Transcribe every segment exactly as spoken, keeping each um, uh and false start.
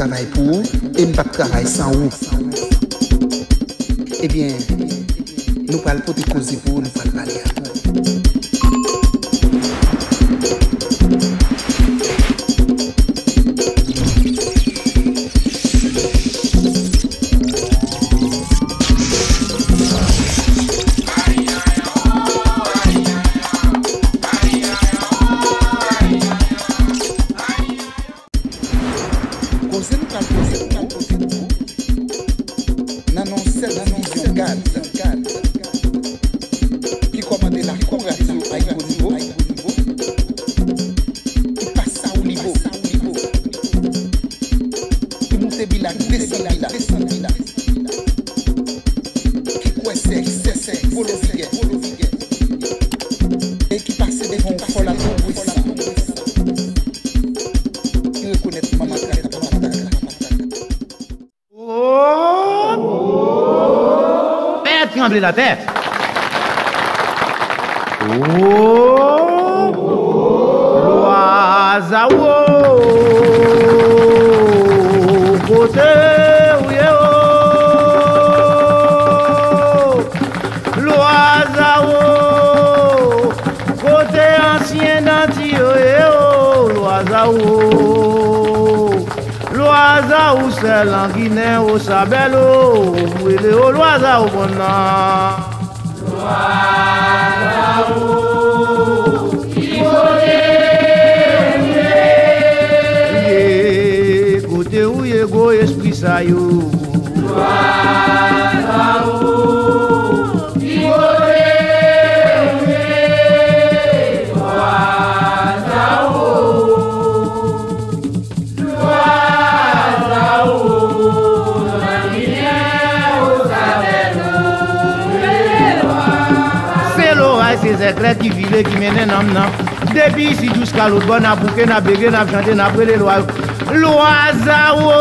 travay pou ou e m p ap travay san ou. Ebyen, nou pral pote koze pou ou, nou pral pale ak ou. Koze nou pral poze pou ou nan non sèt vizyon Gad ki kòmande lakou radyo Ayibo Nivo, ki pase Awouli Bo, ki moute Bilak, desann Bilak, ki kwè sè, sè, sè, Polo Vigè, e ki pase devan yon fò lakou bwis. Ki rekonèt manman kaka, papa kaka. Oh! Fè tranble latè. Oh! Lwa Zawo, kote ou ye, oh? Lwa Zawo, kote ansyen danti yo ye, oh? Lwa Zawo. Lwaza ou sè Langinen o Sabèlo, m rele o Lwaza ou konn nan. Lwaza ou, ki kote ou ye? Ye, kote ou ye, gwo espri sa yo? Lwaza ou, ki kote ou ye? Lwaza ou. Se loray, se zèklè ki vire, ki mennen nanm nan. Depi isit jiska lòt bò, n ap bouke, n ap bege, n ap chante, n ap rele lwa yo. Lwa Zawo!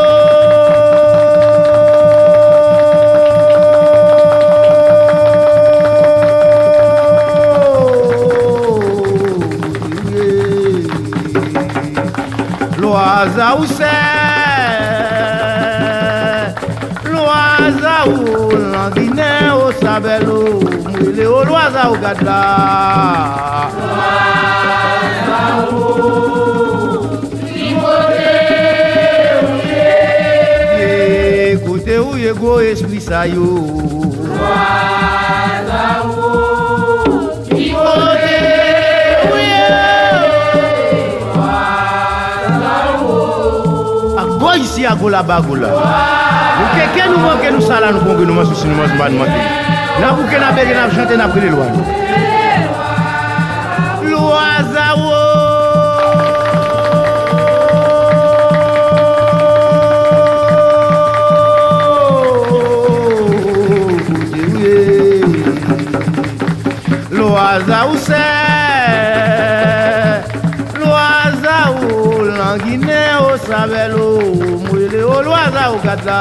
Lwa Zawo sè, Lwa Zawo Langinen o Sabèlo, m rele o Lwa Zawo gad la. Lwa Zawo, ki kote ou ye? Ye, kote ou ye, gwo espri sa yo? Lwa Zawo, ki kote ou ye? Lwa Zawo. A gwo isi, a gwo laba, a gwo la. Nou keke, nou manke, nou sala, nou konge, nou mansousi, nou manzouba, nou manke. N ap bouke, n ap bege, n ap chante, n ap rele lwa nou. Lwa Zawo. Lwa Zawo sè, Lwa Zawo Langinen o Sabèlo, m rele o Lwa Zawo gad la.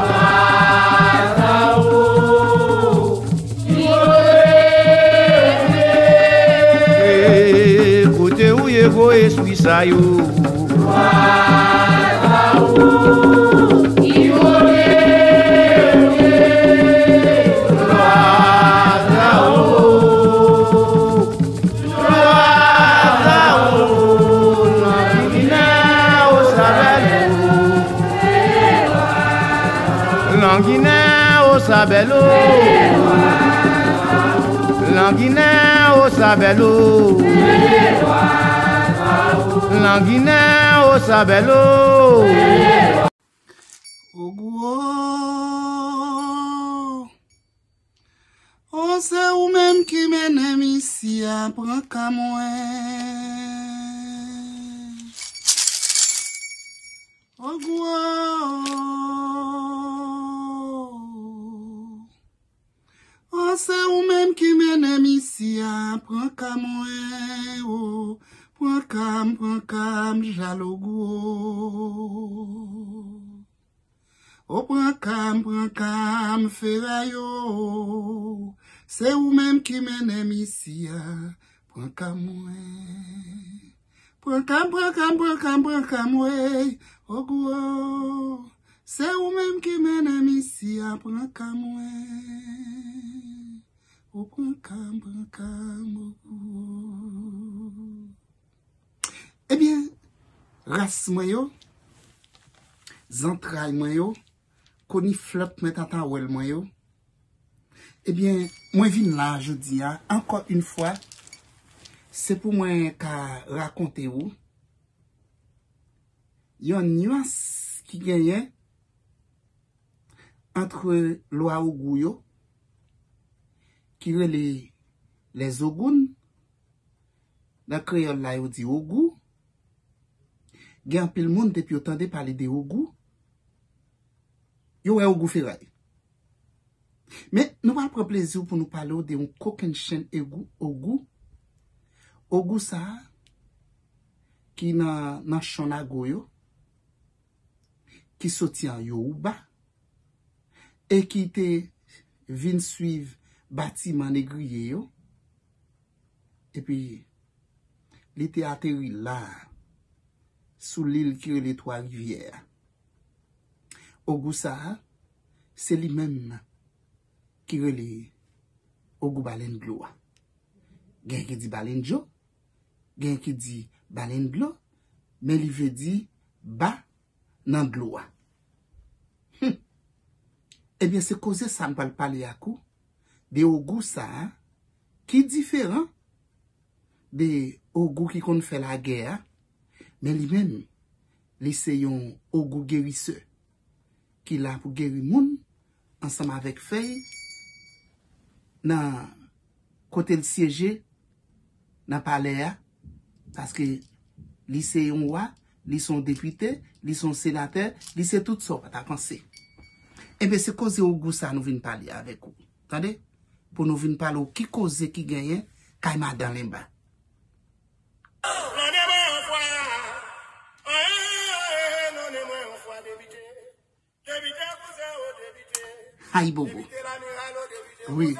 Lwa Zawo, ki kote ou ye? Kote ou ye, gwo espri sa yo? Lwa Zawo, ki kote ou ye? Lwa Zawo, Lwa Zawo, Langinen o Sabèlo. Langinen o Sabèlo. Langinen o Sabèlo. Langinen o Sabèlo. Ogwo. O, se ou menm ki mennen m isi a, pran ka mwen. Ogwo. O, se ou menm ki mennen m isi a, pran ka mwen, o, pran ka m, pran ka m, Jal Ogwo. O, pran ka m, pran ka m, feray o, se ou menm ki mennen m isi a, pran ka mwen. Pran ka m, pran ka m, pran ka m, pran ka m, wey. Ogou o. Se ou menm ki mennen m isi a, pran ka m, wey. Ou pran ka m, pran ka m, Ogou o. Ebyen, ras mwen yo, zantray mwen yo, koniflòt mwen, tatawèl mwen yo. Ebyen, mwen vin la jodi a, ankò yon fwa, se pou mwen ka rakonte ou yon nyans ki genyen ant lwa Ogou yo, ki rele les Ogounes, nan kreyòl la yo di Ogou. Gen anpil moun, depi yo tande pale de Ogou, yo wè Ogou feray. Men, nou pral pran plezi pou nou pale w de yon kokennchenn Ogou, Ogou. Ogou sa a, ki nan, nan Chonnago yo, ki soti an Yoruba, e ki te vin swiv batiman negriye yo, epi li te ateri la, sou lil ki rele Twa Rivyè a. Ogou sa a, se li menm ki rele Ogou Balèn Dlo a. Gen ki di Balèn Dlo, gen ki di Balèn Dlo, men li vle di ba nan dlo a. Hum. Ebyen, se koze sa m pral pale ak ou, de Ogou sa a, ki diferan de Ogou ki konn fè lagè a, men li menm, li se yon Ogou gerisè, ki la pou geri moun ansanm avèk fèy nan kote l syeje nan palè a, paske li se yon wa, li se yon depite, li se yon senatè, li se tout sa w pa ta panse. Ebyen, se koze Ogou sa nou vin pale avèk ou. Tande? Pou nou vin pale w ki koze ki genyen kay madan Lenba. Ayibobo. Wi.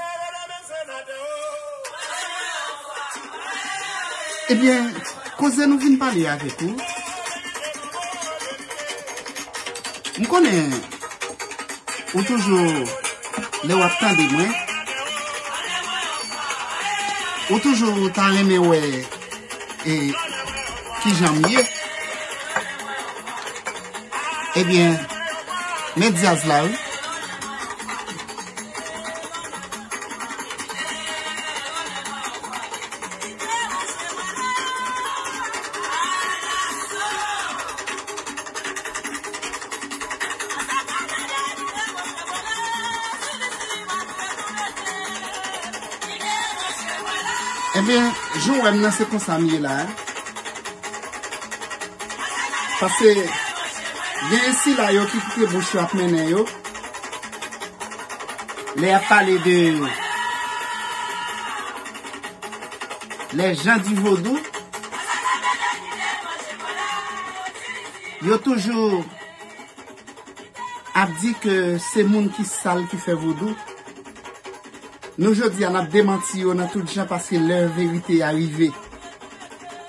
Ebyen, koze nou vin pale avèk ou. M konnen ou toujou, lè w ap tande mwen, ou toujou ta renmen wè e kijan m ye. Ebyen, men djaz la, wi. Ebyen, jan w wè m nan, se konsa m ye la. Paske gen sila yo ki kite bouch yo ap mennen yo. Lè y ap pale de les gens du vodou, yo toujou ap di ke se moun ki sal ki fè vodou. Nou jodi a n ap demanti yo nan tout jan paske lè verite a rive.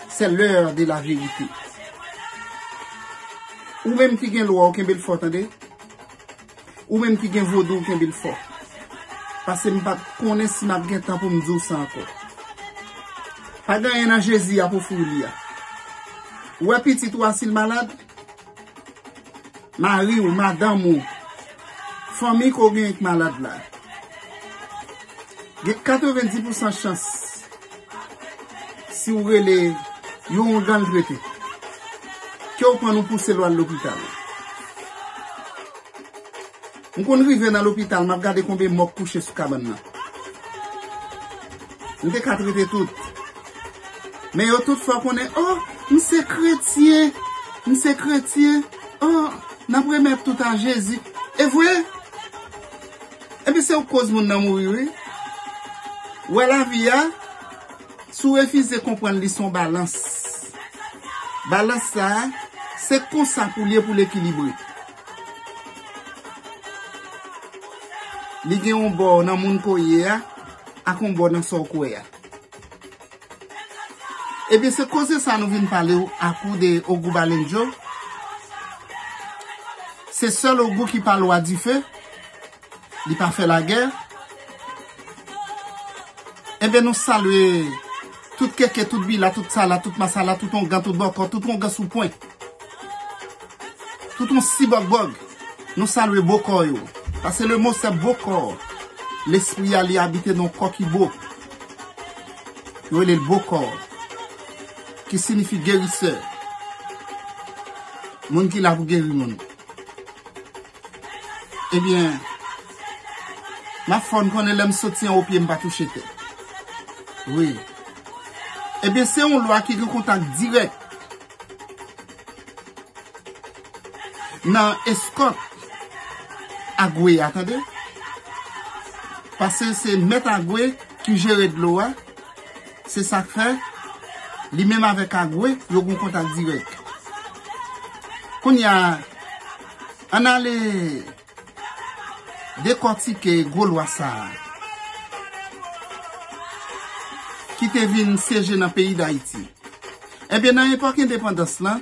C'est l'heure de la vérité. Ou menm ki gen lwa w, kenbe l fò, tande. Ou menm ki gen vodou w, kenbe l fò. Paske m pa t konnen si m ap gen tan pou m di w sa ankò. Pa gen anyen nan Jezi a pou ofri w li a. Ou wè pitit ou a, si l malad, mari w, madanm ou, fanmi ke w genyen k malad la, gen katrevenndis pousan chans, si w rele yon ougan l trete, ke w pran, nou pouse l w al lopital. M konn rive nan lopital, m ap gade konbyen mò k kouche sou kabann nan. M te ka trete tout. Men yo tout fè w konnen, "Oh, m se kretyen, m se kretyen. Oh, n ap remèt tout a Jezi." E vre? Epi se ou k koz moun nan mouri, wi. Wè lavi a, si w refize konprann li, se yon balans. Balans sa a, se konsa pou l ye, pou l ekilibre. Li gen yon bò nan moun ke w ye a, ak yon bò nan sa w kwè a. Ebyen, se koze sa nou vin pale w akou de Ogou Balenjo. Se sèl Ogou ki pa lwa dife, li pa fè lagè. Ebyen, nou salye tout keke, tout bila, tout sala, tout masala, tout ongan, tout bòkò, tout ongan sou pwen. Tout yon sibògbòg, nou salye bokò yo. Paske le mo se bokò. Lespri a li abite nan kò ki bo. Yo rele l bokò. Ki siyifi gerisè. Moun ki la pou geri moun. Ebyen, m ap fè w konnen lè m soti anwo pye m pa touche tè. Wi. Ebyen, se yon lwa ki gen kontak dirèk nan eskòt Agwe a, tande. Paske se mèt Agwe ki jere dlo a. Se sa k fè, li menm avèk Agwe, yo gen kontak dirèk. Kounye a, ann ale dekòtike gwo lwa sa a ki te vin syeje nan peyi Dayiti. Ebyen, nan epòk endepandans lan,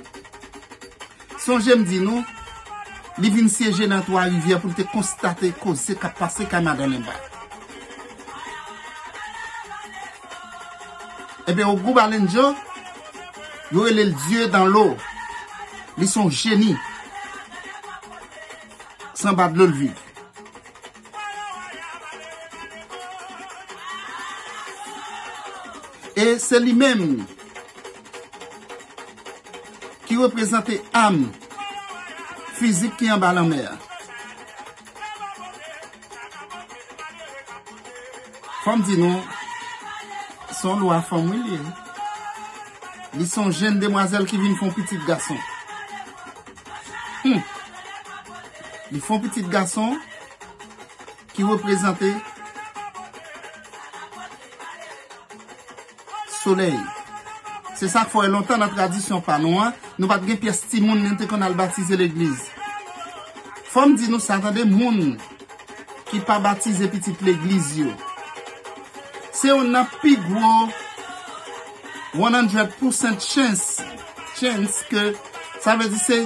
sonje m di nou, li vin syeje nan Twa Rivyè pou l te konstate koze k ap pase kay Madan Lenba. Ebyen, Ogou Balenjo, yo rele l Dieu dans l'eau. Li se yon jeni. Se anba dlo l viv. E se li menm ki reprezante am fizik ki anba lanmè a. Fò m di nou, se yon lwa fanm wi li ye. Li se yon jenn demwazèl ki vin fè yon pitit gason. Hmm. Li fè yon pitit gason ki reprezante solèy. Se sa k fè lontan nan tradisyon pa nou an, nou pa t gen pyès timoun nou te konn al batize legliz. Fò m di nou sa, tande, moun ki pa batize pitit legliz yo. Se youn nan pi gwo one hundred percent chance, chance ke, sa vle di se,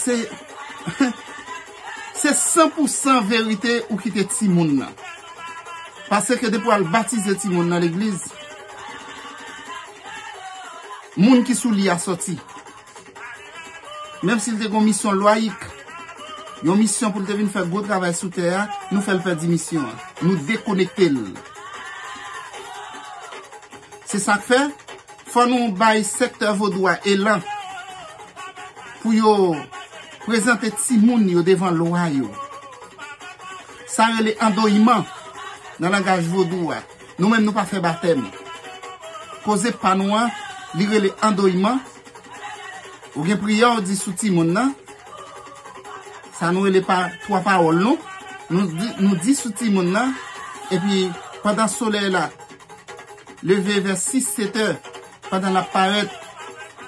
se, se san pou san verite ou kite timoun nan. Paske depi w al batize timoun nan legliz, moun ki sou li a sòti. Menm si l te gen yon misyon lwayik, yon misyon pou l te vin fè gwo travay sou tè a, nou fè l pèdi misyon an. Nou dekonekte l. Se sa k fè, fò nou bay sektè vodou a elan pou yo prezante timoun yo devan lwa yo. Sa rele andoyman nan langaj vodou a. Nou menm nou pa fè batèm. Koze pa nou an, li rele andoyman. Ou gen priyè w di sou timoun nan. Sa nou rele pa twa pawòl nou. Nou di, nou di sou timoun nan. Epi pandan solèy la leve vè sis, sèt è, pandan l ap parèt,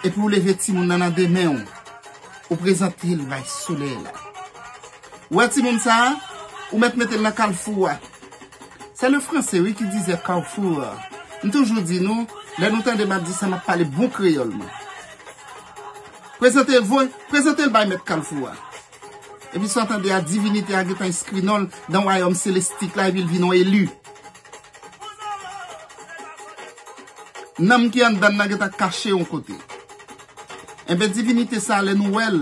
epi w leve timoun nan nan de men w. Ou prezante l bay solèy la. Ou wè timoun sa a, ou mèt mete l nan kalfou a. Se le français, wi, ki dizè carrefour. M toujou di nou, lè nou tande m ap di sa, m ap pale bon kreyòl mwen. Prezante l, voye, prezante l bay mèt kalfou a. Epi sa w tande a, divinite a gentan enskri non l nan wayòm selestik la, epi l vin yon eli. Nanm ki anndan nan gentan kache yon kote. Enben, divinite sa, lè nou wè l,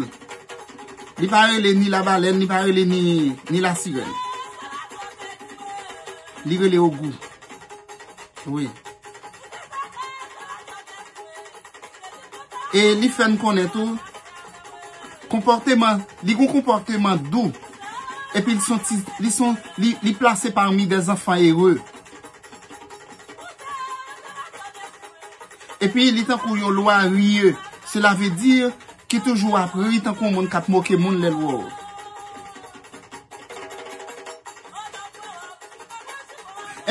li pa rele ni labalèn, li pa rele ni, ni lasirèn. Li rele Ogou. Wi. E li fè n konnen tou, konpòteman, li gon konpòteman dou. Epi li son ti, li son, li, li plase parmi des enfants heureux. Epi li tankou yon lwa riye, cela veut dire ki toujou ap ri tankou yon moun k ap moke moun lè l wè w.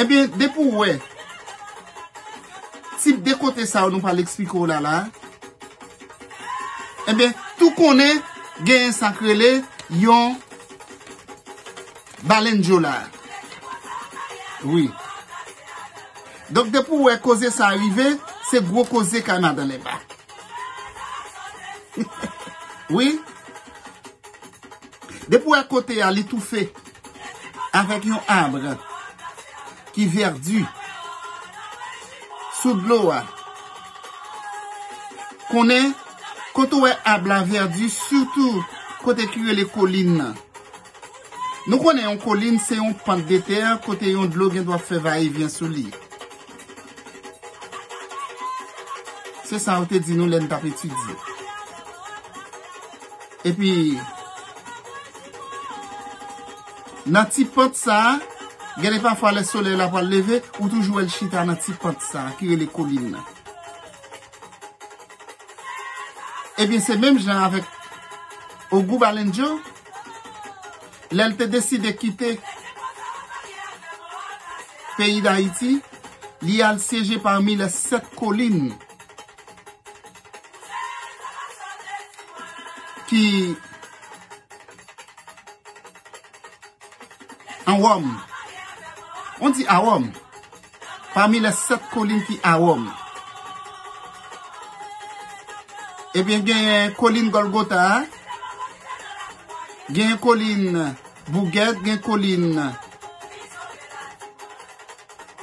Ebyen, depi w wè tip de kote sa yo nou pral eksplike w la la, ebyen, tou konnen genyen sa k rele yon balèn djola. Wi. Donk, depi w wè koze sa rive, Se gwo koze kay madan Lenba. Wi. Depi w wè kote a, li toufe avèk yon ab ki vèdi sou dlo a. Konnen, kote w wè ab la vèdi, sitou kote ki rele kolin nan. Nou konnen yon kolin se yon pant de tè kote yon dlo gen dwa fè vayevyen sou li. Se sa yo te di nou lè n t ap etidye. Epi, nan ti pant sa a, gen de pafwa lè solèy la pral leve, ou toujou wè l chita nan ti pant sa a ki rele kolin nan. Ebyen, se menm jan avèk Ogou Balenjo, lè l te deside kite peyi Dayiti, li al syeje pami les sept collines ki an Wòm. On di a Wòm. Pami les sept collines ki a Wòm. Ebyen, genyen kolin Gòlgota a, genyen kolin Bougèt, gen kolin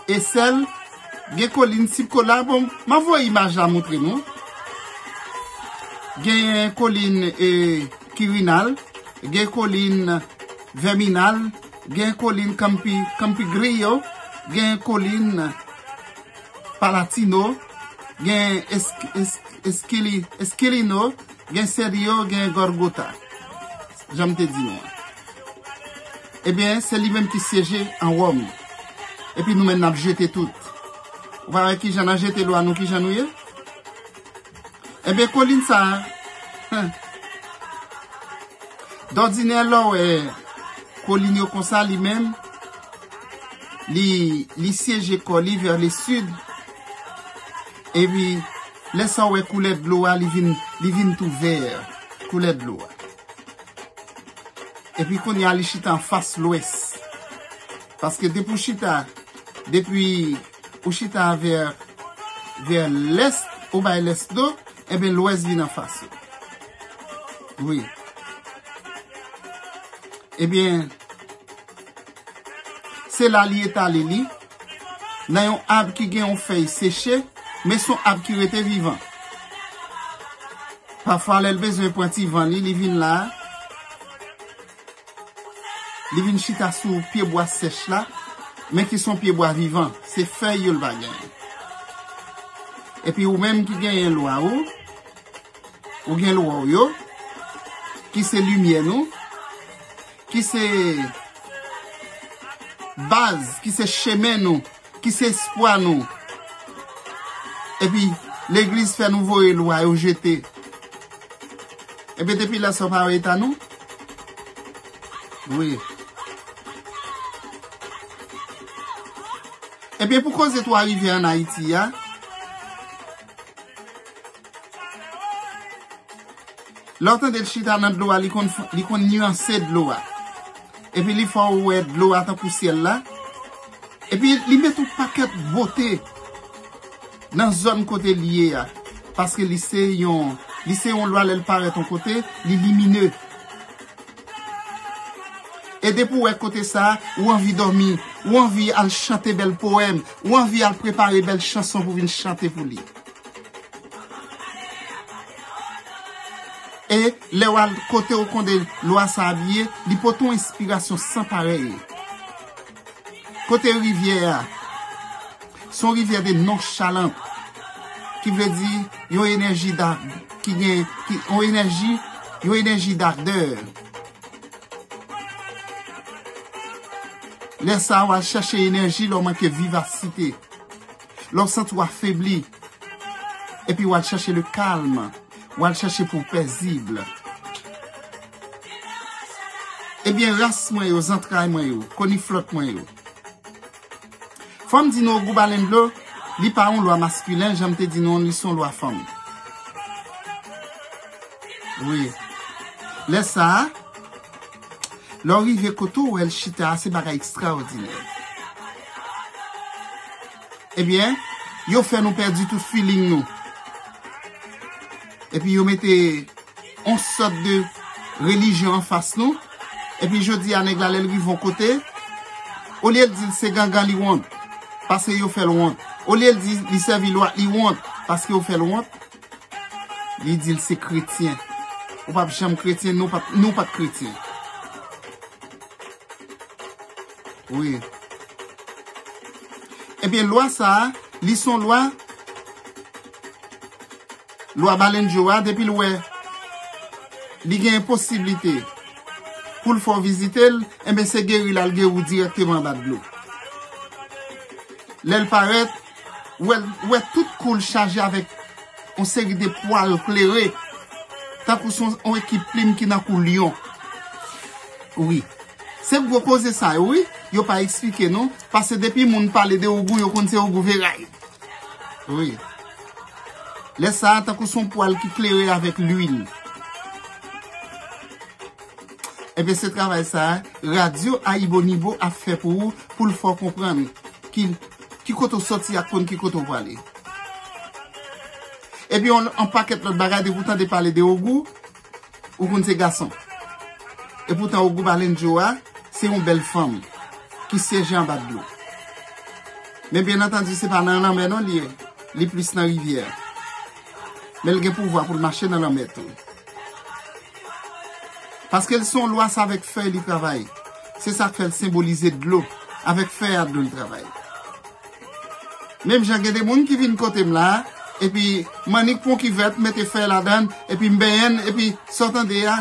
Esèl, gen kolin Sipkola. Bon, m ap voye imaj la montre nou. Gen kolin, e, Kirinal, gen kolin Vèminal, gen kolin Kampi, Kampigriyo, gen kolin Palatino, gen Esk-, Esk-, Eskili-, Eskilino, gen Serio, gen Gòlgota. Jan m te di nou an. Ebyen, se li menm ki syeje an Wòm. Epi nou menm n ap jete tout. Ou pa wè kijan n ap jete lwa nou, kijan nou ye? Ebyen, kolin sa a, dòdinè, lè w wè kolin yo konsa, li menm, li, li syeje kò li vè le sid. Epi, lè sa w wè koulè dlo a, li vin, li vin tou vè, koulè dlo a. Epi kounye a, li chita anfas lwès. Paske depi w chita, depi ou chita vè, vè lès, ou bay lès do, ebyen, lwès vin anfas ou. Wi. Ebyen, se la li etale li, nan yon ab ki gen yon fèy seche, men se yon ab ki rete vivan. Pafwa, lè l bezwen pran ti van li, li vin la, li vin chita sou pyebwa sèch la, men ki se yon pyebwa vivan, se fèy yo l pa genyen. Epi ou menm ki genyen lwa ou, ou gen lwa w yo, ki se limyè nou, ki se baz, ki se chemen nou, ki se espwa nou. Epi, legliz fè nou voye lwa yo jete. Epi, depi lè sa, w pa wè eta nou? Wi. Ebyen, pou koze Twa Rivyè ann Ayiti a, lè w tande l chita nan dlo a, li konn, li konn nyanse dlo a. Epi li fè w wè dlo a tankou syèl la. Epi li met yon pakèt bote nan zòn kote li ye a. Paske li se yon, li se yon lwa, lè l parèt yon kote, li limine. E depi w wè kote sa a, ou anvi dòmi, ou anvi al chante bèl powèm, ou anvi al prepare bèl chanson pou vin chante pou li. E lè w al kote w konde lwa sa abiye, li pote yon enspirasyon san parèy. Kote rivyè a, se yon rivyè de nonchalant, ki vle di yon enèji da, ki gen, ki, yon enèji, yon enèji dadè. Lè sa a, w al chèche enèji lè w manke vivasite. Lè w santi w afebli, epi w al chèche le kalm, w al chèche pou w pezib. Ebyen, ras mwen yo, zantray mwen yo, koniflòt mwen yo. Fò m di nou, Ogou Balen Blo, li pa yon lwa maskilen, jan m te di nou, li se yon lwa fanm. Wi. Lè sa a, lè w rive kote w wè l chita a, se bagay ekstraòdinè. Ebyen, Yo fè nou pèdi tout feeling nou. Epi yo mete yon sòt de relijyon anfas nou. Epi jodi a, nèg la, lè l rive yon kote, olye l di l se gangan, li wont, paske yo fè l wont. Olye l di li sèvi lwa, li wont, paske yo fè l wont. Li di l se kretyen. Ou p ap janm kretyen, nou p ap, nou p ap kretyen. Wi. Ebyen, lwa sa a, li se yon lwa, lwa Balenjo a, depi l wè li gen posiblite pou l fè w vizite l, enben, se geri l al geri w dirèkteman anba dlo. Lè l parèt, ou wè, ou wè tout kou l chaje avèk yon seri de pwal klere, tankou se yon, yon ekip plim ki nan kou lyon. Wi. Se gwo koze sa yo, wi. Yo pa eksplike nou, paske depi moun pale de Ogou, yo konn se Ogou veray. Wi. Lè sa a, tankou se yon pwal ki klere avèk lwil. Ebyen, se travay sa a, radyo Ayibonibo ap fè pou ou, pou l fè w konprann ki, ki kote w sòti ak konn ki kote w prale. Epi, yon, yon pakèt lòt bagay, depi w tande pale de Ogou, ou konn se gason. Epoutan, Ogou Balenjo a, se yon bèl fanm ki siyeje anba dlo. Men, byen antandi, se pa nan lanmè, non, li ye. Li plis nan rivyè. Men l gen pouvwa pou l mache nan lanmè tou. Paske l se yon lwa, se avèk fèy li travay. Se sa k fè l senbolize dlo. Avèk fèy a dlo l travay. Menm jan gen de moun ki vin kote m la, epi m annik pran yon kivèt, mete fèy ladan l, epi m benyen l, epi sa w tande a,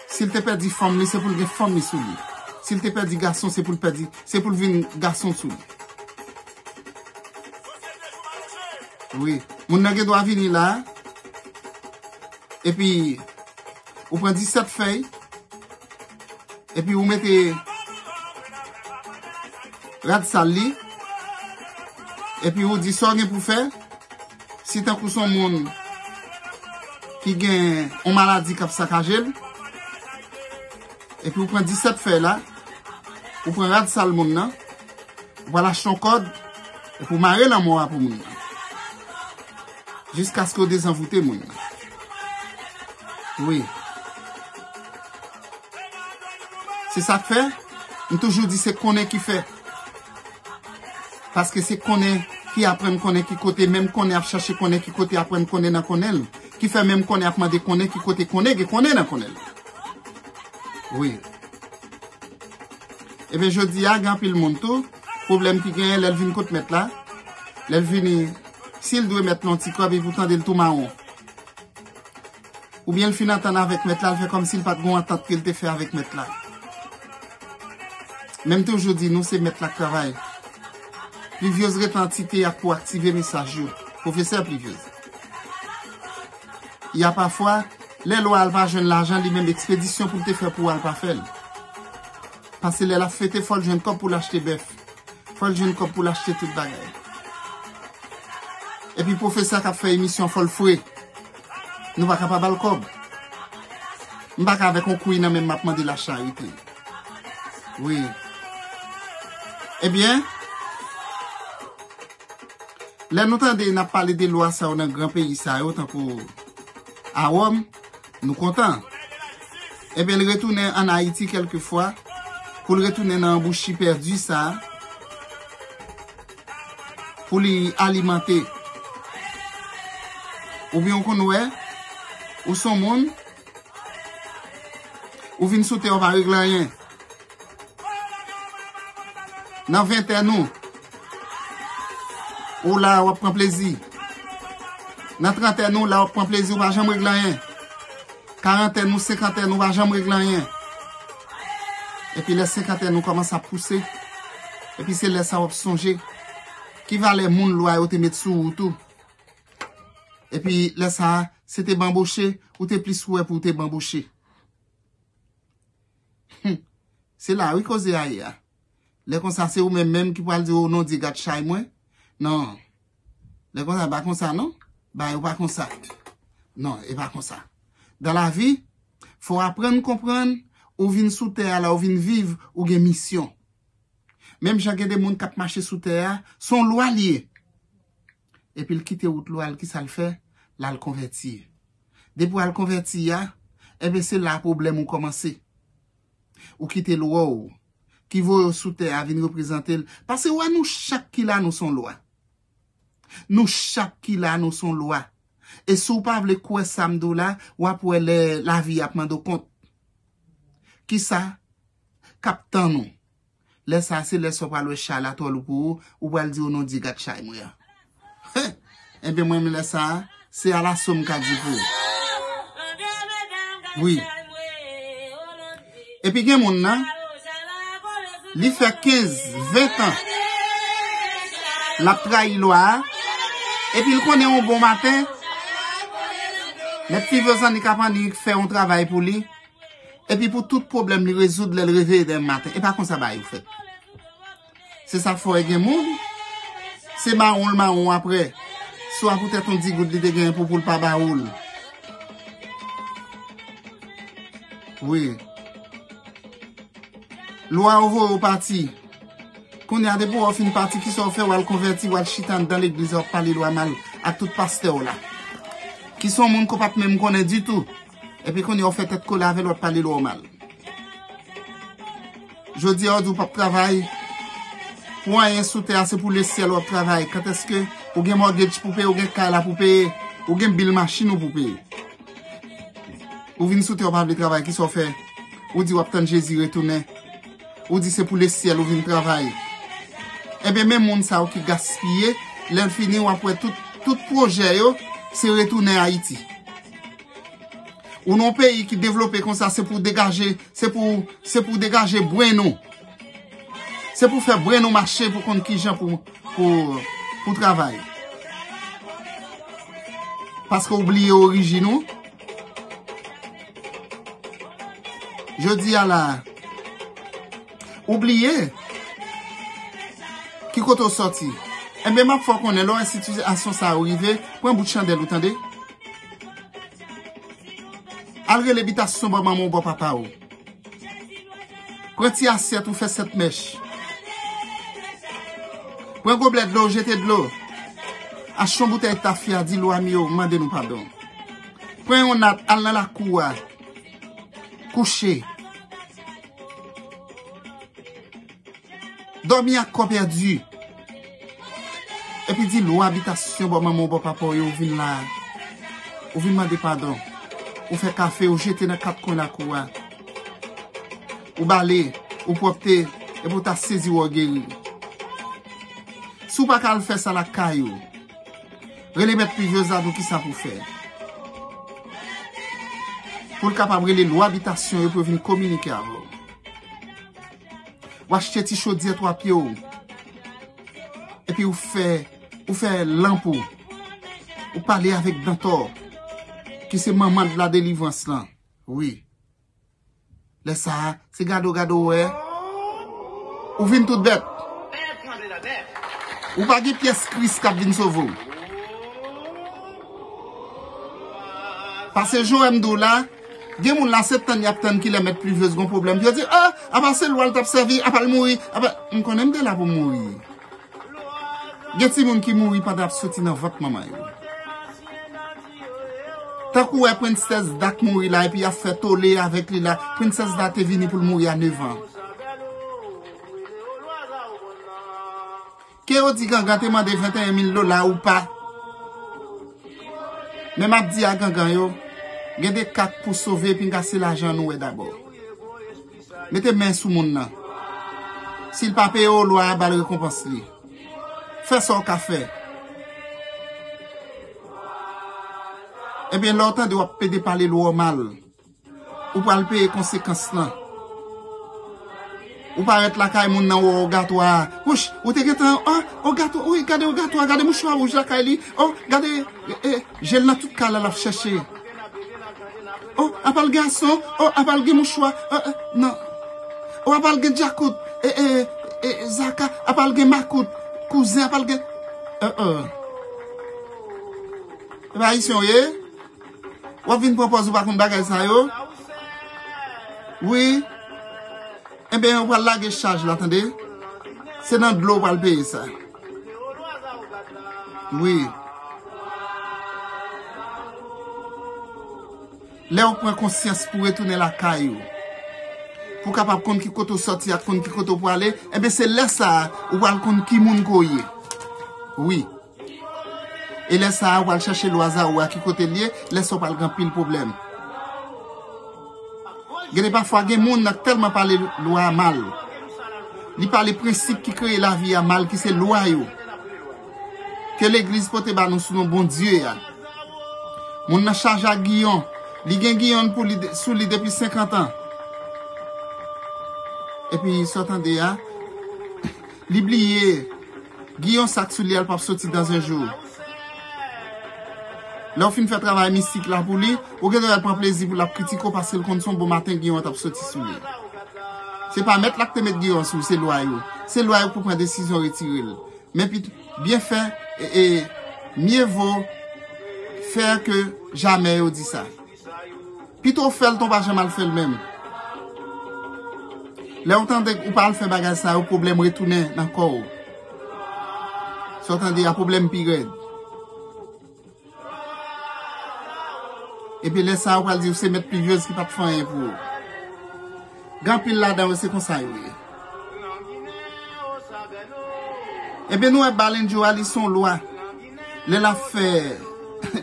si l te pèdi fanm li, se pou l gen fanm li sou li. Si l te pèdi gason, se pou l pèdi, se pou l vin gason sou li. Wi. Moun nan gen dwa vini la, epi ou pran disèt fèy, epi ou mete rad sal li, epi ou di sa w gen pou fè, si tankou se yon moun ki gen yon maladi k ap sakaje l, epi ou pran disèt fèy la, ou pran rad sal moun nan, ou pral achte yon kòd, epi ou mare lanmò a pou moun nan. Jiskaske w dezanvoute moun nan. Wi. Se sa k fè, m toujou di se konnen ki fè. Paske se konnen ki aprann konnen ki kote, menm konnen ap chache konnen ki kote, aprann konnen nan konnen l. Ki fè menm konnen ap mande konnen ki kote konnen, gen konnen nan konnen l. Wi. Ebyen, jodi a, gen anpil moun tou, pwoblèm ki genyen lè l vin kot mèt la, lè l vini, si l dwe mèt la yon ti kòb, epi w tande l tou mawon. Oubyen l fin antann avèk mèt la, l fè kòmsi l pa t gen yon antant ke l te fè avèk mèt la. Men m toujou di nou, se mèt la k travay. Plivyez rete antite a pou aktive mesaj yo. Pwofesè Plivyez. Y a pafwa, lè lwa al pa jwenn lajan, li menm ekspedisyon pou l te fè pou al pa fè l. Paske lè l ap fete, fò l jwenn kòb pou l achte bèf. Fò l jwenn kòb pou l achte tout bagay. Epi pwofesè k ap fè emisyon, fò l fre. Nou pa ka pa ba l kòb. M pa ka avèk yon kwi nan men m, m ap mande l lacharite. Wi. Ebyen, lè nou tande n ap pale de lwa sa yo nan gran peyi sa yo, tankou Awòm, nou kontan. Ebyen, l retounen ann Ayiti kèlkefwa, pou l retounen nan anbouchi pèdi sa a, pou li alimante. Oubyen w konn wè, ou s on moun, ou vin sou tè, ou pa regle anyen. Nan ventèn ou, ou la, w ap pran plezi. Nan trantèn ou, la, w ap pran plezi, ou pa janm regle anyen. Karantèn ou, senkantèn ou, pa janm regle anyen. Epi lè senkantèn ou kòmanse ap pouse, epi se lè sa w ap sonje ki valè moun lwa yo te met sou ou tou. Epi lè sa a, se te banboche, ou te plis wè pou w te banboche. Hum. Se la wi koze a ye a. Lè konsa se ou menm menm ki pral di, "O non, di gad chay mwen." Non. Lè konsa pa konsa non. Bagay yo pa konsa. Non, e pa konsa. Dan lavi, fò w aprann konprann, ou vin sou tè a la, ou vin viv, ou gen misyon. Menm jan gen de moun k ap mache sou tè a, se yon lwa li ye. Epi l kite wout lwa l, kisa l fè? L al konvèti. Depi w al konvèti a, enben se la pwoblèm ou kòmanse. Ou kite lwa w, ki voye w sou tè a vin reprezante l. Paske w wè nou chak ki la, nou se yon lwa. Nou chak ki la, nou se yon lwa. E si w pa vle kwè sa m di w la, w ap wè lè lavi ap mande w kont. Kisa k ap tann ou? Lè sa a, se lè sa w pral wè chay la twò lou pou ou, ou pral di, "O non Dye, gad chay mwen an." Enben, mwen menm lè sa a, se alaso m ka di pou ou. Wi. Epi gen moun nan, li fè kenz, ven tan, l ap trayi lwa a, epi l konnen yon bon maten, mèt Tivyo Zannik ap annik fè yon travay pou li, epi pou tout pwoblèm li rezoud lè l reveye demen maten. E pa konsa bagay yo fèt. Se sa k fè w gen moun, se mawon l mawon apre. Swa poutèt yon digout li te gen pou, pou l pa ba ou l. Wi. Lwa yo voye w pati. Kounye a, depi w fin pati, kisa w fè? W al konvèti, w al chita anndan legliz, w ap pale lwa mal ak tout pastè w la. Ki se yon moun ke w pa t menm konnen ditou. Epi kounye a, w fè tèt kole avè l, w ap pale lwa w mal. Jodi a, w di w p ap travay. Pou anyen sou tè a, se pou lesyèl w ap travay. Kantèske ou gen mortgage pou peye, ou gen kay la pou peye, ou gen bil machin ou pou peye. Ou vin sou tè, w pa vle travay, kisa w fè? Ou di w ap tann Jezi retounen. Ou di se pou lesyèl ou vin travay. Enben, men moun sa yo ki gaspiye, lè l fini, w ap wè tout, tout pwojè yo, se retounen Ayiti. Ou nan yon peyi ki devlope konsa, se pou degaje, se pou, se pou degaje brenn ou. Se pou fè brenn ou mache pou konn kijan pou, pou, pou travay. Paske w bliye orijin ou. Jodi a la, ou bliye ki kote w sòti. Enben, m ap fè w konnen, lè yon sitiyasyon sa yo rive, pran bout chandèl ou, tande. Al rele bitasyon bò manman w, bò papa w. Pran ti asyèt ou, fè sèt mèch. Pran goblè dlo, jete dlo. Achte yon boutèy tafya, di lwa m yo, mande nou padon. Pran yon nat, al nan lakou a. Kouche. Dòmi ak kò pèdi. Epi di lwa bitasyon bò manman w, bò papa w yo, ou vin la. Ou vin mande padon. Ou fè kafe, ou jete nan kat kwen lakou a. Ou bale, ou pwòpte, epi ou ta sezi wè w geri. Si w pa ka al fè sa lakay ou, rele mèt Plivyez la, di w kisa pou w fè. Pou l kapab rele lwa bitasyon yo pou yo vin kominike avè w. W achte ti chodyè twa pye w. Epi w fè, ou fè lanp ou. Ou pale avèk Dantò, ki se manman de la delivrans lan. Wi. Lè sa a, se gade w gade w wè. Ou vin tout bèt. Ou pa gen pyès Kris k ap vin sove w. Paske jan m di w la, gen moun la se tann y ap tann kilè mèt Plivyez gon pwoblèm. Yo di, "Ah, apa se lwa l t ap sèvi, apa l mouri, apa," m konnen m te la pou m mouri. Gen timoun ki mouri pandan y ap soti nan vant manman yo. Tankou wè Prensès Da k mouri la, epi y ap fè tole avèk li la. Prensès Da te vini pou l mouri a nevan. Ke yo di Gangan te mande venteyen mil dola ou pa. Men m ap di a Gangan yo, gen de ka k pou sove, pinga se lajan nou wè dabò. Mete men sou moun nan. Si l pa peye w, lwa a ba l rekonpans li. Fè sa w ka fè. Ebyen, lè w tande w ap pede pale lwa w mal, ou pral peye konsekans lan. Ou parèt lakay moun nan, wè w gato a. Wouch, ou te gentan, o, o gato, wi, gade o gato a, gade mouchwa wouj lakay li. O, gade, e, e, je l nan tout kay la, l ap chèche. O, apa l gen ason? O, apa l gen mouchwa? E, e, non. O, apa l gen djakout? E, e, e, zaka, apa l gen makout? Kouzen, apa l gen, e, e. E pa ayisyen w ye? W ap vin pran pòz ou pa konn bagay sa yo? Wi. Enben, ou pral lage chaj la, tande? Se nan dlo w pral peye sa. Wi. Lè w pran konsyans pou retounen lakay ou, pou w kapab konn ki kote w sòti ak konn ki kote w prale, enben se lè sa a ou pral konn ki moun ke w ye. Wi. E lè sa a, ou pral chèche lwa Zawo a ki kote l ye, lè sa a w pral gen anpil pwoblèm. Gen de pafwa, gen moun nan k tèlman pale lwa a mal. Li pale prensip ki kreye lavi a mal, ki se lwa yo. Ke legliz pote ba nou sou non Bondye a. Moun nan chaje ak giyon. Li gen giyon pou li de- sou li depi senkant an. Epi, sa w tande a, li bliye. Giyon sa k sou li a, l p ap soti dans un jour. Lè w fin fè travay mistik la pou li, ou gen dwa pran plezi pou l ap kritike w paske l konn se yon bon maten giyon an t ap soti sou li. Se pa mèt la k te met giyon sou, se lwa yo. Se lwa yo k pou pran desizyon retire l. Men pit, byen fè, e, e, mieux vaut faire que jamais, yo di sa. Pito w fè l, ton pa janm al fè l menm. Lè w tande ou pa al fè bagay sa yo, pwoblèm retounen nan kò w. Sa w tande a, pwoblèm pi rèd. Epi lè sa a, ou pral di ou se mèt plivyez ki pa t fè anyen pou ou. Gen anpil ladan yo, se konsa yo ye. Ebyen, nou wè Balendjo a, li se yon lwa. Lè l ap fè,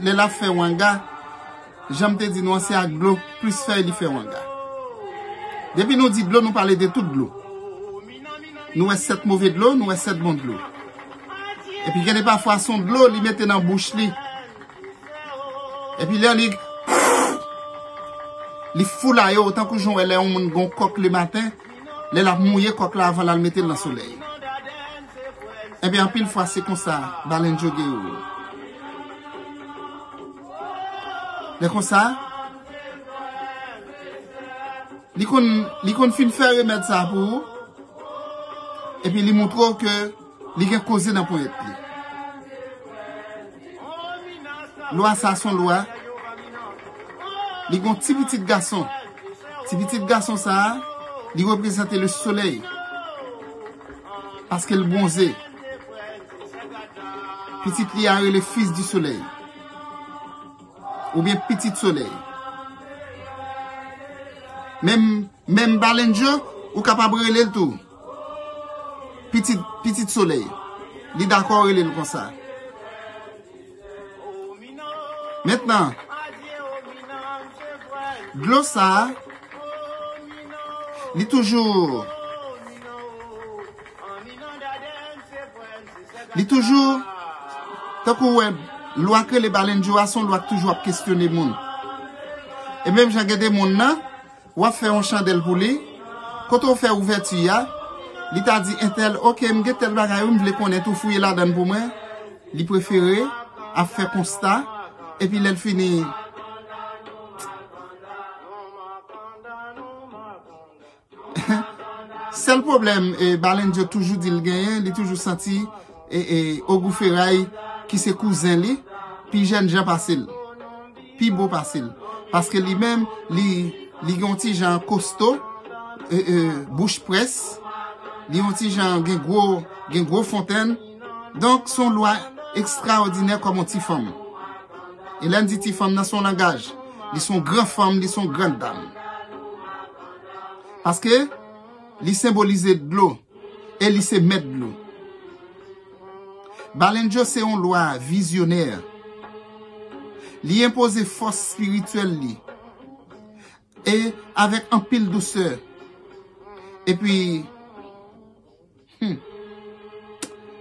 lè l ap fè wanga, jan m te di nou an, se ak dlo plis fèy li fè wanga. Depi nou di dlo, nou pale de tout dlo. Nou wè sèt move dlo, nou wè sèt bon dlo. Epi gen de pafwa se yon dlo li mete nan bouch li. Epi lè li, li foule yo, tankou jan w wè lè yon moun gon kòk lematen, lè l ap mouye kòk la avan l al mete l nan solèy. Ebyen, anpil fwa se konsa Balendjo gen yo. Lè konsa, li konn, li konn fin fè remèd sa pou ou, epi li montre w ke li gen koze nan ponyèt li. Lwa sa se yon lwa. Li gon ti pitit gason. Ti pitit gason sa a, li reprezante le solèy. Paske l bwonze. Pitit li a rele fils du soleil. Oubyen pitit solèy. Menm, menm Balendjo, ou kapab rele l tou. Pitit, pitit solèy. Li dakò rele l konsa. Mentnan, dlo sa a, li toujou, li toujou, tankou w wè, lwa k rele Balendjo a, se yon lwa k toujou ap kesyone moun. E menm jan gen de moun nan, w ap fè yon chandèl pou li, kote w fè ouvèti a, li ta di entèl, oke, m gen tèl bagay, wi, m vle konnen tou, fouye ladan l pou mwen. Li prefere ap fè konsta, epi lè l fini, sèl pwoblèm, e, Balendjo toujou di l genyen, li toujou santi, e, e, Ogou Feray, ki se kouzen li, pi jènjan pase l, pi bo pase l. Paske li menm, li, li gen yon ti jan kosto, e, e, bouch près, li yon ti jan gen gwo, gen gwo fontèn. Donk, se yon lwa ekstraòdinè kòm yon ti fanm. E lè n di ti fanm nan, se yon langaj. Li se yon gran fanm, li se yon grann dam. Paske li senbolize dlo, e li se mèt dlo. Balendjo se yon lwa vizyonè. Li enpoze fòs espirityèl li, e avèk anpil dousè. Epi, hmm,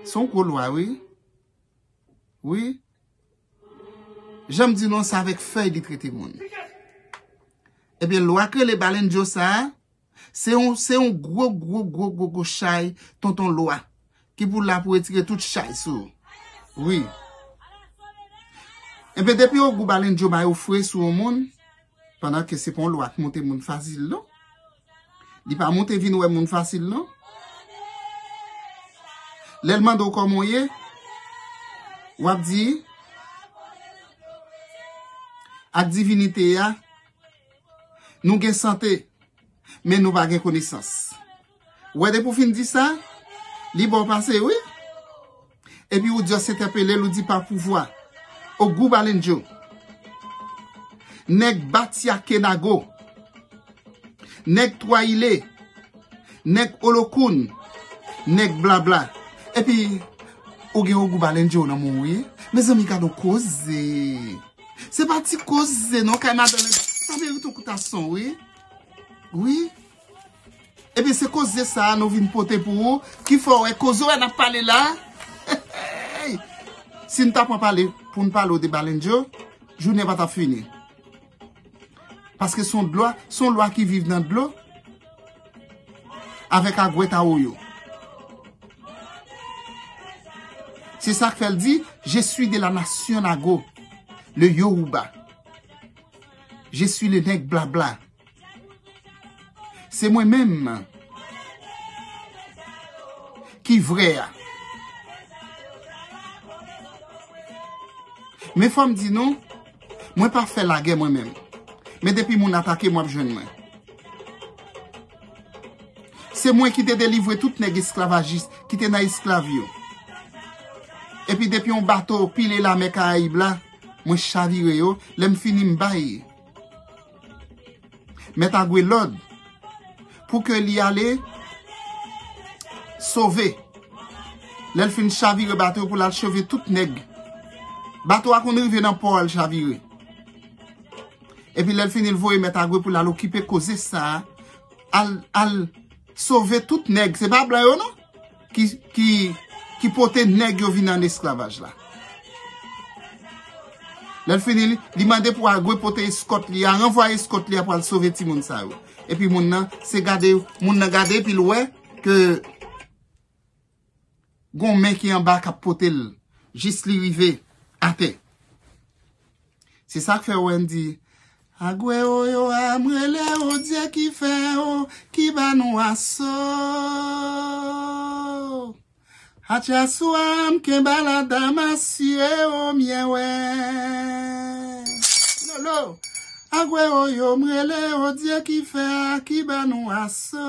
se yon gwo lwa, wi. Wi. Jan m di nou an, se avèk fèy li trete moun. Ebyen, lwa k rele Balendjo sa a, se yon, se yon gwo, gwo, gwo, gwo, gwo chay tonton lwa ki pou la pou retire tout chay sou ou. Wi. Ebyen, depi Ogou Balendjo ba yo fre sou yon moun, pandan ke se pa yon lwa k monte moun fasil, non. Li pa monte vin wè moun fasil, non. Lè l mande w kòman w ye, w ap di, ak divinite a, nou gen sante, men nou pa gen konesans. Ou wè, depi w fin di sa, Li ba w pase, wi. Epi ou Dyòs entèpele l, ou di pa pouvwa. Ogou Balendjo. Nèg Batyake Nago. Nèg Twa Ile. Nèg Olokoun. Nèg Blabla. Epi, ou gen Ogou Balendjo nan men w, wi. Mezanmi, gad on koze. Se pa ti koze, non, kay madanm Lenba. Sa merite on kout a son, wi. Wi. Ebyen, se koze sa a nou vin pote pou ou, ki fè w wè koze w wè n ap pale la. Si n ta pran pale pou n pale w de Balendjo, jounen pa t ap fini. Paske se yon lwa, se yon lwa ki viv nan dlo avèk Agwèt Awoyo. Se sa k fè l di, je suis de la nation Nago, le Yoruba. Je suis le nèg Blabla. Se mwen menm ki vrè a. Men fò m di nou, mwen pa fè lagè mwen menm. Men depi moun atake m, w ap jwenn mwen. Se mwen ki te delivre tout nèg esklavajis ki te nan esklav yo. Epi depi yon bato pile lamè Karayib la, mwen chavire yo, lè m fini m bay Mèt Agwe lòd pou ke li ale sove. Lè l fin chavire bato yo pou l al sove tout nèg. Bato a konn rive nan pò a, l chavire. Epi lè l fini, l voye Mèt Agwe pou l al okipe koze sa a, al, al sove tout nèg. Se pa blan yo, non, ki, ki, ki pote nèg yo vin an esklavaj la. Lè l fini, li, li mande pou Agwe pote eskòt li a, ranvwaye eskòt li a pou al sove timoun sa yo. Epi moun nan, se gade, moun nan gade, epi l wè ke gon men ki anba k ap pote l, jis li rive atè. Se sa k fè w wè n di, Agwe Oyo a, m rele w, Dye ki fè w, ki ba nou aso. Atchasou a, m kenba la dam asire w, m ye wè. Lolo, Agwe Oyo, m rele w, Dye ki fè a, ki ba nou aso.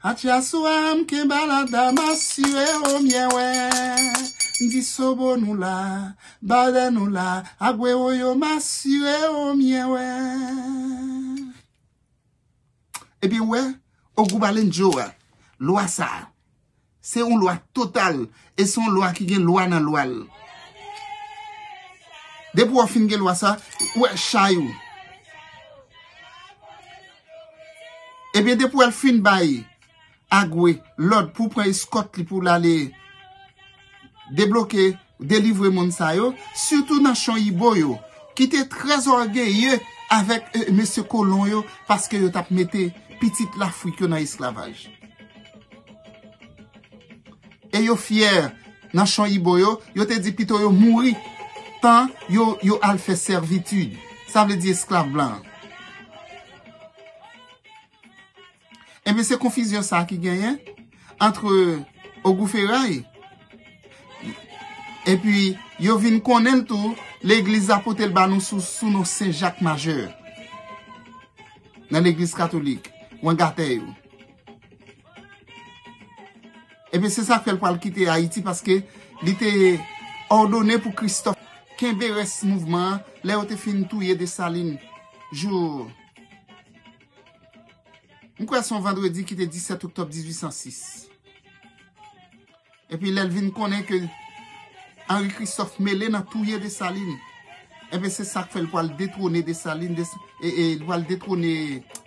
Atchasou a, m kenba la dam asire w, m ye wè. M di Sobo nou la, Badè nou la, Agwe Oyo, m asire w, m ye wè. Ebyen, w wè, Ogou Balendjo a, lwa sa a, se yon lwa total, e se yon lwa ki gen lwa nan lwa l. Depi w fin gen lwa sa, w wè chay ou. Ebyen, depi w fin bay Agwe lòd pou pran eskòt li pou l ale debloke, delivre moun sa yo, sitou nanchon Ibo yo, ki te trè ògeye avèk, e, mesye kolon yo, paske yo t ap mete pitit Lafrik yo nan esklavaj. E yo fyè, nanchon Ibo yo, yo te di pito yo mouri, tan yo, yo al fè sèvitid. Sa vle di esklav blan. Ebyen, se konfizyon sa a ki genyen ant Ogou Feray, epi yo vin konnen l tou, legliz la pote l ba nou sou, sou non Sen Jak Majè, nan legliz katolik, wangatè yo. Ebyen, se sa k fè l pral kite Ayiti, paske li te òdone pou Kristòf kenbe rès mouvman an, lè yo te fin touye Desalin, jou M kwè se yon vandredi ki te disèt oktòb dizuit san sis. Epi lè l vin konnen ke Henri Christophe mele nan touye Desalin, enben se sa k fè l pral detwone Desalin, Des-, e, e, l pral detwone,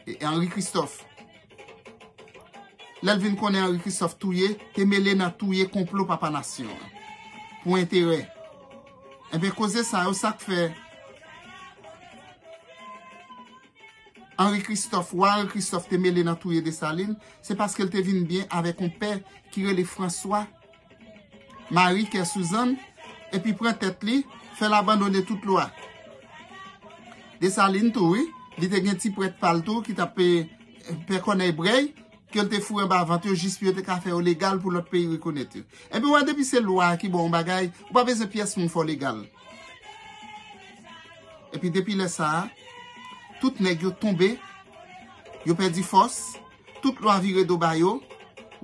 e, Henri Christophe. Lè l vin konnen Henri Christophe touye, te mele nan touye konplo papa nasyon an. Pou enterè. Enben koze sa yo, sa k fè Henri Christophe, wa Henri Christophe te mele nan touye Desalin, se paske l te vin byen avèk yon pè ki rele François Marie Kersouzan, epi pran tèt li, fè l abandone tout lwa. Desalin tou, wi, li te gen ti prèt pa l tou, ki t ap, e, pè Kònèy Brèy, ke l te foure anba vant yo jis pou yo te ka fè yo legal pou lòt peyi rekonèt yo. Epi w wè depi se lwa a ki ba w yon bagay, ou pa bezwen pyès moun fè w legal. Epi depi lè sa a, tout nèg yo tonbe, yo pèdi fòs, tout lwa vire do ba yo,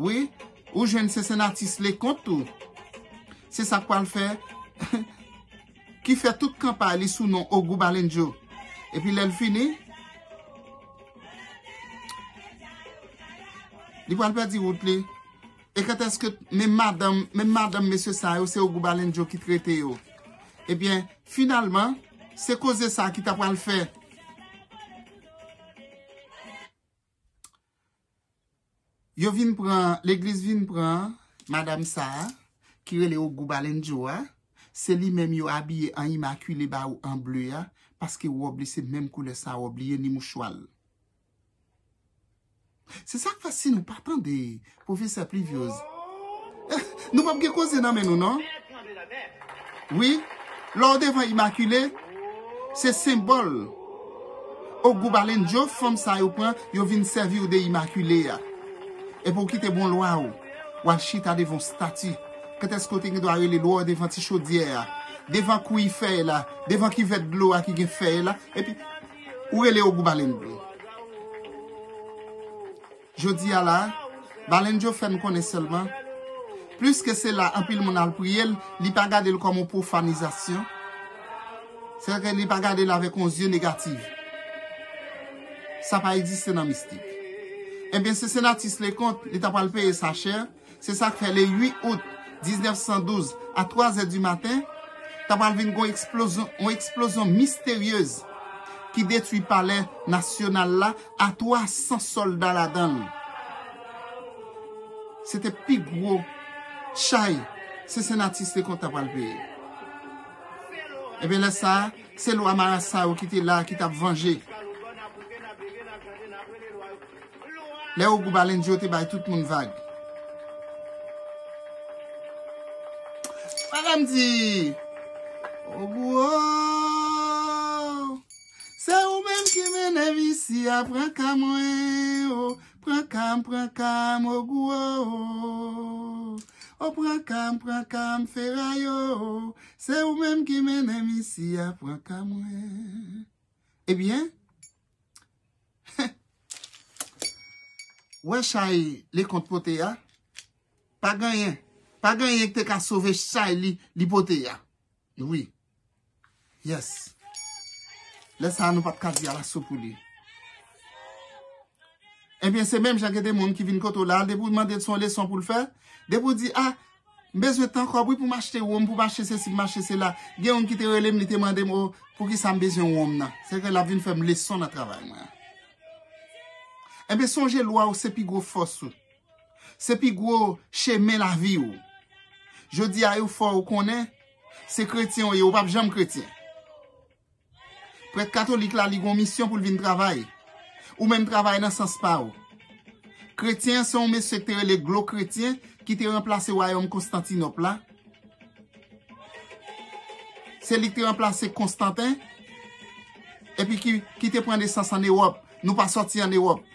Wi, ou jwenn se Senatis Leconte tou. Se sa k pral fè, ki fè tout kanpay li sou non Ogou Balenjo. Epi lè l fini, li pral pèdi wout li. E kantèske menm madanm, menm madanm mesye sa yo, se Ogou Balenjo ki trete yo. Ebyen, finalman, se koze sa ki ta pral fè. Yo vin pran, legliz vin pran madanm sa a, ki rele Ogou Balenjo a, se li menm yo abiye an imakile ba ou an ble a, paske wòb li se menm koulè sa wòb li ye ni mouchwa l. Se sa k fè si nou pa tande pwofesè Pluviose, nou p ap gen koze nan men nou non. Wi, lè w devan imakile, se senbòl Ogou Balenjo, fanm sa yo pran, yo vin sèvi w de imakile a. Epi w kite bon lwa w, w al chita devan yon stati. Kantèske w te gen dwa rele lwa w devan ti chodyè a, devan kwi fèy la, devan kivèt dlo a ki gen fèy la, epi ou rele Ogou Balenjo. Jodi a la, Balenjo fè n konnen sèlman, pliske se la anpil moun al priye l, li pa gade l kòm yon pwofanizasyon. Sètadi li pa gade l avèk yon zye negatif. Sa pa egziste nan mistik. Ebyen, se Senatis Leconte, li ta pral peye sa chè. Se sa k fè le uit out diznèf san douz a twa zè di maten, ta pral vin gon eksplozyon, yon eksplozyon misteryez ki detwi palè nasyonal la a twa san sòlda ladan l. Se te pi gwo chay se Senatis Leconte ta pral peye. Ebyen, lè sa a, se lwa marasa yo ki te la a ki t ap vanje. Lè Ogou Balenjo te bay tout moun vag. Madanm di, Ogou o, se ou menm ki mennen m isi a, pran ka mwen o, pran ka m, pran ka m, Ogou o. O pran ka m, pran ka m, Feray o, se ou menm ki mennen m isi a, pran ka mwen. Ebyen, wè chay Leconte pote a, pa gen anyen, pa gen anyen ki te ka sove chay li, li pote a. Wi. Yes. Lè sa a, nou pa t ka di alaso pou li. Ebyen, se menm jan gen de moun ki vin kote w la, depi w mande l se yon leson pou l fè, depi w di, a, m bezwen tan kòb wi pou m achte wonm, pou m achte sesi, pou m achte sela. Gen youn ki te rele m, li te mande m, o, poukisa m bezwen wonm nan. Se ke l ap vin fè m leson nan travay mwen an. Ebyen, sonje lwa w se pi gwo fòs ou. Se pi gwo chemen lavi w. Jodi a, yo fè w konnen, se kretyen w ye, ou p ap janm kretyen. Prèt katolik la, li gon misyon pou l vin travay. Ou menm travay nan sans pa w. Kretyen an se yon mesye ki te rele Glo Kretyen, ki te ranplase wayòm Konstantinòp la. Se li ki te ranplase Konstanten, epi ki, ki te pran nesans ann Ewòp. Nou pa sòti ann Ewòp.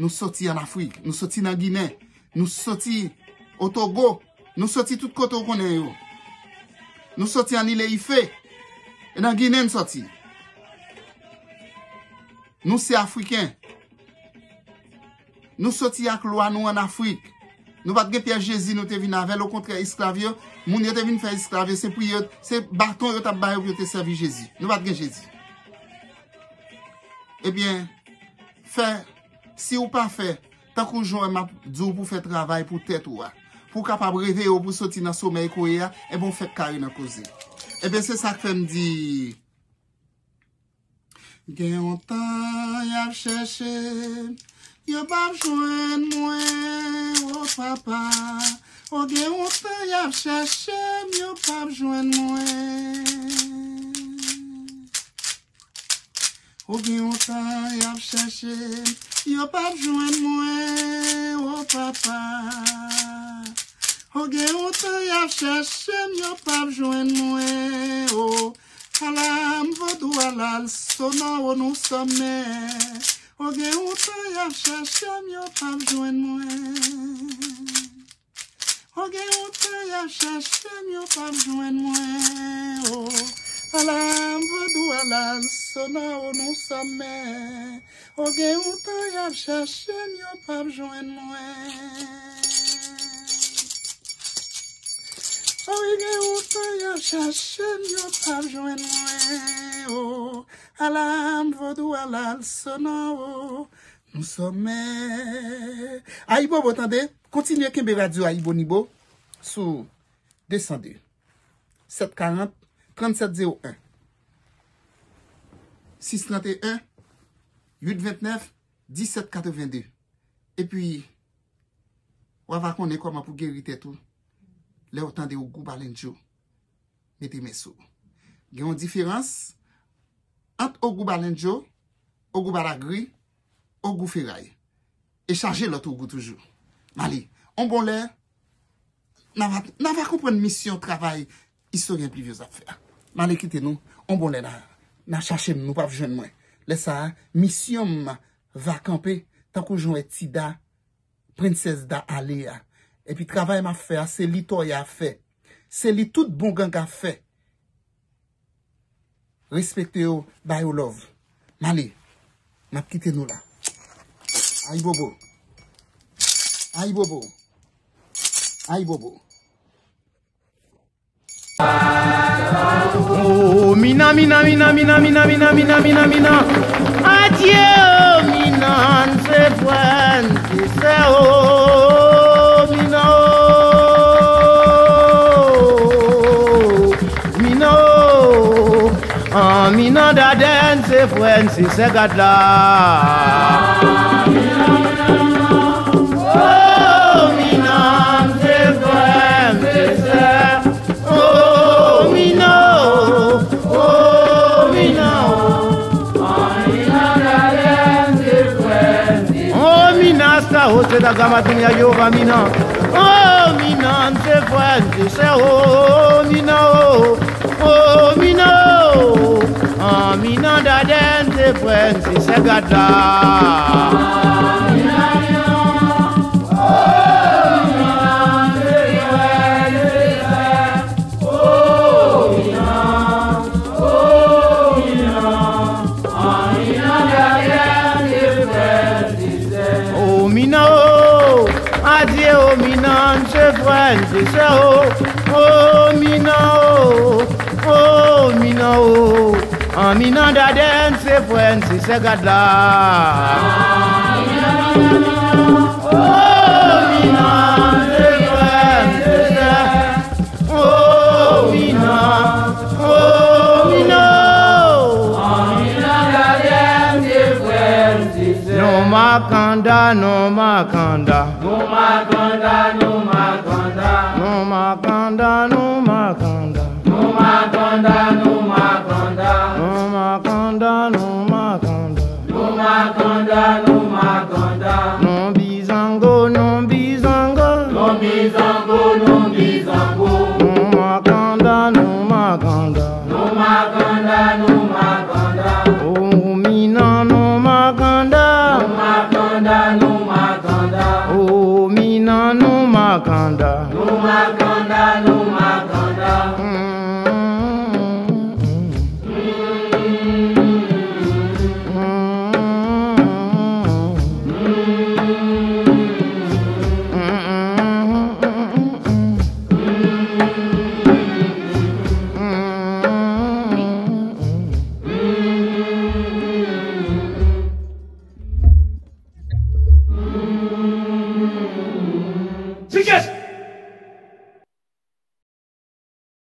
Nou soti ann Afrik, nou soti nan Ginen, nou soti o Togo, nou soti tout kote w konnen yo. Nou soti ann Ile Ife, e nan Ginen n soti. Nou se Afriken. Nou soti ak lwa nou ann Afrik. Nou pa t gen pyès Jezi nou te vin avè l, okontrè, esklav yo, moun yo te vin fè esklav yo, se pri yo, se baton yo t ap ba yo pou yo te sèvi Jezi. Nou pa t gen Jezi. Ebyen, fè, si w pa fè, tankou jan w wè m ap di w pou fè travay pou tèt ou a, pou w kapab reveye w pou soti nan somèy ke w ye a, ebyen w fèk kare nan koze. Ebyen, se sa k fè m di, gen yon tan y ap chèche m, yo p ap jwenn mwen, o papa. O gen yon tan y ap chèche m, yo p ap jwenn mwen. O gen yon tan y ap chèche m, yo p ap jwenn mwen, o papa. O gen yon tan y ap chèche m, yo p ap jwenn mwen, o. Ala m vodou, ala l sonò, o nou sòmè. O gen yon tan y ap chèche m, yo p ap jwenn mwen. O gen yon tan y ap chèche m, yo p ap jwenn mwen, o. Ala m vodou, ala l sonò, o nou sòmè. O gen yon tan y ap chèche m, yo p ap jwenn mwen. Wi, gen wout y ap chache m, yo p ap jwenn mwen, o. Ala m vodou, ala l sono, o. Nou sòmè. Ayibobo, tande. Kontinye kenbe radyo Ayibonibo sou de san de, sèt karant, trannsèt zewo en, sis tranteyen, uit ventnèf, disèt katrevenn de. Epi, w a va konnen kòman pou geri tèt ou lè w tande Ogou Balenjo mete men sou ou. Gen yon diferans ant Ogou Balenjo, Ogou Balagri, Ogou Feray. E chaje lòt Ogou toujou. M ale. On bon lè, n a va, n a va konprann misyon travay istoryen Pluviose ap fè a. M ale kite nou. On bon lè, n a, n a chache m, nou p ap jwenn mwen. Lè sa a, misyon m va kanpe, tankou jan w wè Tida, Prensès Da ale a. Epi travay m ap fè a, se li Toya ap fè. Se li tout bon gang ap fè. Respekte yo, ba yo love. M ale. M ap kite nou la. Ayibobo. Ayibobo. Ayibobo. Oh, mina, mina, mina, mina, mina, mina, mina, mina, mina. Adye, oh, mina, n se frè, n se sè, oh, mina, oh, mina, oh. An, mina, dadè, n se frè, n se sè, gad la. Oh, mina, n se frè, n se sè. Oh, mina, oh, oh, mina, oh. Oh, mina, asta, oh, se da gama dunia, Yehova, mina. Oh, mina, n se frè, n se sè, oh, mina, oh. Oh, mina, oh. Ah, mina, dadè, n se frè, n se sè, gad la. Oh, mina, oh, adye, oh, mina, n se frè, n se sè, oh, oh, mina, oh, oh, mina, oh, ah, mina, dadè, n se frè, n se sè, gad la. Oh, mina, n se frè, n se sè. Oh, mina, oh, mina, oh. Non makanda, non makanda. Non makanda, non makanda. Non makanda, non makanda. Non makanda, non makanda. Non makanda, non makanda. Non makanda, non makanda. Non bizango, non bizango. Non bizango, non